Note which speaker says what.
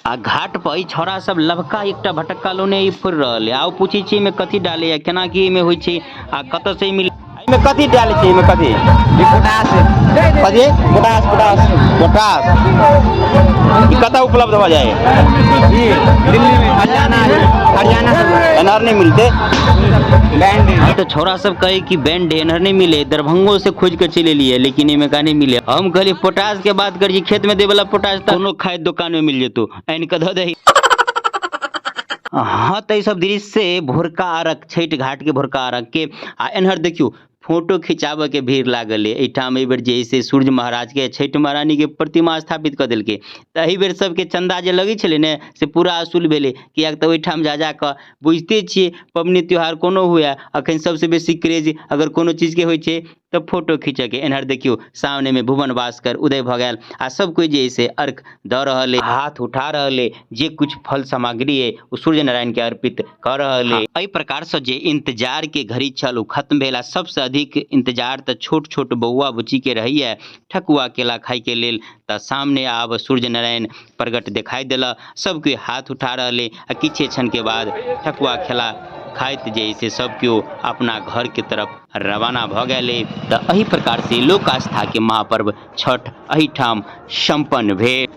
Speaker 1: आ घाट पर ई छौड़ा सब लभका एकटा भटक्का लोने ई फोड़ रहल है। आउ पूछै छी एहिमे कथी डाले या केना की एहिमे होइ छै आ कतऽ से ई मिल। एहिमे कथी डाले छै, एहिमे कथी?
Speaker 2: पोटाश।
Speaker 1: कथी?
Speaker 2: Potash, potash.
Speaker 1: Potash ई कतऽ उपलब्ध भऽ जाए?
Speaker 2: दिल्ली में, हरियाणा, हरियाणा से।
Speaker 1: एनहर नहि मिलते?
Speaker 2: बैंड।
Speaker 1: तऽ छौड़ा सब कहे कि बैंड एनहर नहीं मिले, दरभंगो से खोज के चलि एलियै लेकिन एहिमे का नहीं मिले। हम कहलियै पोटाश के बात करियै, खेत में देवे वाला पोटाश तऽ कोनो खाद दुकान में मिल जेतौ, आनि कऽ धऽ दही। हाँ, तऽ ई सब दृश्य भोरका अर्घ, छठि घाट के भोरका अर्घ के। आ एनहर देखियौ फोटो खिंचाबऽ के भीड़ लागल है एहिठाम। एहि बेर जे है से सूर्य महाराज के छठि महारानी के प्रतिमा स्थापित कऽ देलकै, तऽ एहि बेर सबके चन्दा जे लगै छलै ने से पूरा असूल भेलै, किएक तऽ ओहिठाम जा जा कऽ बुझिते छियै पबनी त्योहार कोनो हुए अखन सबसँ बेसी क्रेज अगर कोनो चीजके होइ छै तऽ फोटो खींचऽके। एन्हर देखियौ सामनेमे भुवन भास्कर उदय भऽ गेल आ सब कोइ जे है से अर्घ दऽ रहल है, हाथ उठा रहल है, जे कुछ फल सामग्री है ओ सूर्य नारायण के अर्पित कऽ रहल है। एहि प्रकारसँ जे इंतजार के घड़ी छल ओ खत्म भेल आ सबसँ अधिक इंतजार तऽ छोट छोट बौआ बुच्चीके रहैए ठकुआ केला खाइके लेल। तऽ सामने आब सूर्य नारायण प्रकट देखाइ देलक, सब कोइ हाथ उठा रहल है आ किछे क्षण के बाद ठकुआ खेला खाइत जे है से सब केओ अपना घर के तरफ रवाना भऽ गेलै। तऽ एहि प्रकार से लोक आस्था के महापर्व छठ एहिठाम सम्पन्न भेल।